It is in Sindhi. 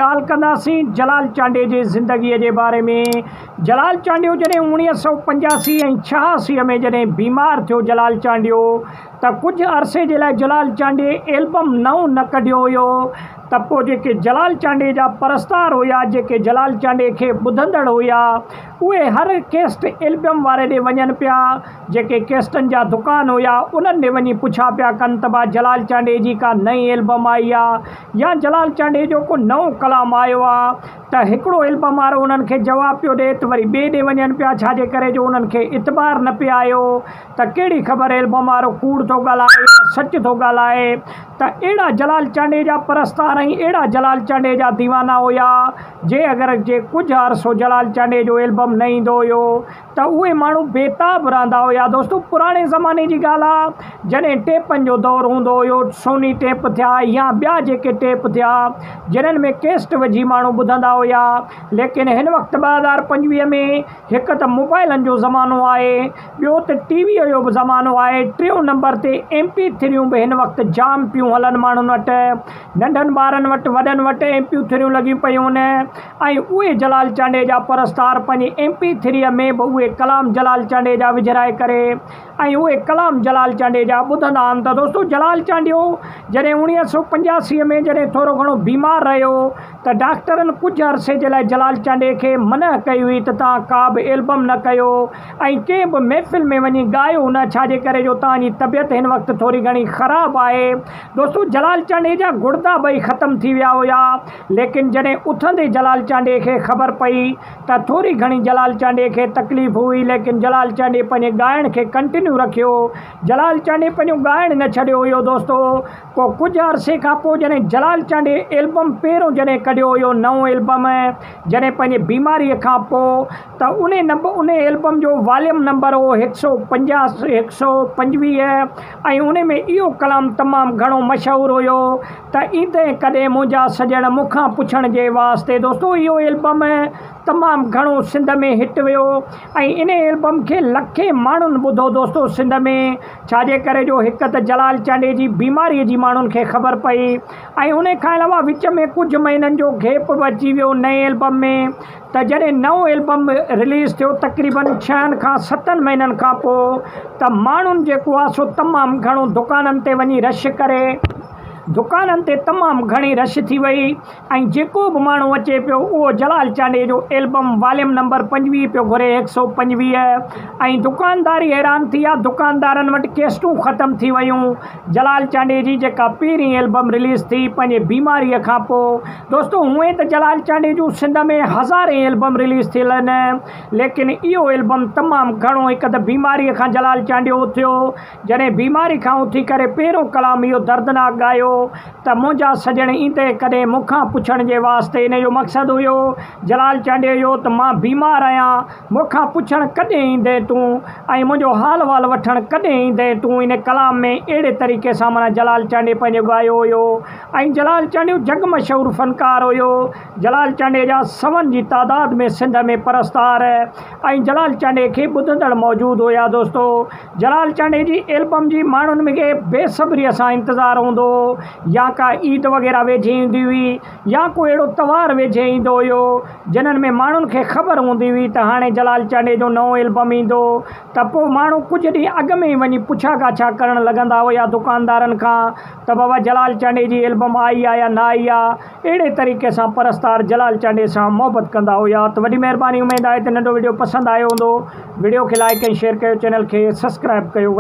ڳالهه ڪنداسين جلال چانڊيي جي زندگيء جي باري ۾. جلال چانڊيو جڏهن 1985 ۽ 86 ۾ جڏهن بيمار ٿيو جلال چانڊيو ته ڪجهه عرصي جي لاء جلال چانڊيي ايلبم نئون نه ڪڍيو هيو ته پوء جيڪي جلال چانڊيي جا پرستار هيا جيڪي جلال چانڊيي کي ٻڌندڙ هيا اهي هر ڪيسٽ ايلبم واري ڏي وڃن پيا جيڪي ڪيسٽن جا دڪان هيا انهن ڏي وڃي پڇا پيا ڪن ته ڀا جلال چانڊيي جي ڪا نئين ايلبم آئي آ يا جلال چانڊيي جو ڪو نئون ڪلام آيو آ ته هڪڙو البم وارو انهن کي جواب پيو ڏئي ته وري ٻئي ڏي وڃن پيا ڇا جي ڪري جو انهن کي اعتبار نه پئي آيو ته ڪهڙي خبر البم وارو ڪوڙ ٿو ڳالهائي يا سچ ٿو ڳالهائي ته اهڙا جلال چانڊيي جا پرستار ۽ اهڙا جلال چانڊيي جا ديوانا هيا جي اگر جي ڪجهه عرصو جلال چانڊيي جو البم نه ايندو هيو ته اهي ماڻهو بيتاب رهندا هيا دوستو پراڻي زماني جي ڳالهه آ جڏهن ٽيپن جو دور هوندو هيو سوني ٽيپ ٿيا يا ٻيا جيڪي ٽيپ ٿيا جنھن ۾ ڪيسٽ وجهي ماڻهو ٻڌندا هيا ليڪن هن وقت 2025 ۾ هڪ ته موبائلن جو زمانو آهي ٻيو ته ٽي ويء جو به زمانو آهي ٽيون نمبر تي ايم پي ٿريون به هن وقت جام پيون هلن ماڻهن وٽ ننڍن ٻارن وٽ وڏن وٽ ايم پي ٿريون لڳيون پيون ۽ اهي جلال چانڊيي جا پرستار پنهنجي ايم پي ٿريء ۾ به اهي ڪلام جلال چانڊيي جا وجهرائي ڪري ۽ اهي ڪلام جلال چانڊيي جا ٻڌندا آهن ته دوستو جلال چانڊيو جڏهن 1985 ۾ جڏهن ٿورو گهڻو بيمار رهيو ته ڊاڪٽرن ڪجهه عرصي جي لاء جلال چانڊيي کي منع ڪئي هئي ته توهان ڪا به ايلبم نه ڪيو ۽ ڪنهن به محفل ۾ وڃي ڳايو نه ڇا جي ڪري جو توهان جي طبيعت هن وقت ٿوري گهڻي خراب آهي دوستو جلال چانڊيي جا گڙدا ٻئي ختم ٿي ويا هيا ليڪن جڏهن اٿندي جلال چانڊيي کي خبر پئي ته ٿوري گهڻي جلال چانڊيي کي تڪليف هئي ليڪن جلال چانڊيي پنهنجي ڳائڻ کي ڪنٽينيو رکيو. جلال چانڊيي پنهنجو ڳائڻ نه ڇڏيو هيو دوستو پوء ڪجهه عرصي کان پوء جڏهن جلال چانڊيي ايلبم پهريون جڏهن ڪڍيو هيو نئون ايلبم جڏهن پنهنجي بيماري کان پوء ته انهي نمبر انهي ايلبم جو واليم نمبر هو هڪ سو پنجاهه 125 ۽ انهي ۾ اهو ڪلام تمام گهڻو مشهور هيو ته ايندين ڪڏهن منهنجا سڄڻ مون کان پڇڻ جي واسطي دوستو اهو البم تمام گهڻو سنڌ ۾ هٽ ويو ۽ انهي البم کي لکين ماڻهن ٻڌو دوستو سنڌ ۾ ڇا جي ڪري جو هڪ ته جلال چانڊيي جي بيماري جي ماڻهن کي خبر پئي ۽ انهي کان علاوه وچ ۾ ڪجهه مهينن جو گيپ به اچي ويو نئين البم ۾ ته جڏهن نئون البم رليز ٿيو تقريبن ڇهن کان ستن مهينن کان پوء ته ماڻهن جيڪو آهي سو تمام گهڻو دڪانن تي وڃي رش ڪري دڪانن تي تمام گهڻي رش ٿي وئي ۽ جيڪو به ماڻهو اچي پيو اهو جلال چانڊيي جو البم واليم نمبر 25 پيو گهري 125 ۽ دڪاندار ئي حيران ٿي ويا دڪاندارن وٽ ڪيسٽون ختم ٿي ويون جلال چانڊيي جي جيڪا پهرين البم رليز ٿي پنهنجي بيماريء کان پوء دوستو هونئن ته جلال چانڊيي جون سنڌ ۾ هزارين البم رليز ٿيل آهن ليڪن اهو البم تمام گهڻو هڪ ته بيماريء کان جلال چانڊيو اٿيو جڏهن بيماري کان اٿي ڪري پهريون ڪلام اهو دردناڪ ڳايو ته منهنجا سڄڻ ايندي ڪڏهن مون کان پڇڻ جي واسطي ان جو مقصد هيو جلال چانڊيو جو ته مان بيمار آهيان مون کان پڇڻ ڪڏهن ايندين تون ۽ منهنجو حال احوال وٺڻ ڪڏهن ايندين تون ان ڪلام ۾ اهڙي طريقي سان معنيٰ جلال چانڊيي پنهنجو ڳايو هيو ۽ جلال چانڊيو جڳ مشهور فنڪار هيو جلال چانڊيي جا سون جي تعداد ۾ سنڌ ۾ پرستار ۽ جلال چانڊيي کي ٻڌندڙ موجود هيا دوستو جلال چانڊيي جي البم جي ماڻهن کي بي صبري سان انتظار هوندو هو يا ڪا عيد وغيره ويجهي ايندي هئي يا ڪو اهڙو تهوار ويجهي ايندو هيو جنھن ۾ ماڻهن کي خبر هوندي هئي ته هاڻي جلال چانڊيي جو نئون البم ايندو ته پوء ماڻهو ڪجهه ڏينهن اڳ ۾ ئي وڃي پڇا ڳاڇا ڪرڻ لڳندا هيا دڪاندارن کان ته بابا جلال چانڊيي جي البم آئي آ يا نه آئي آ اهڙي طريقي سان پرستار جلال چانڊيي سان محبت ڪندا هيا ته وڏي مهرباني اميد آهي ته ننڍو وڊيو پسند آيو هوندو وڊيو کي لائيڪ ۽ شيئر ڪيو چينل کي سسڪرائب ڪيو.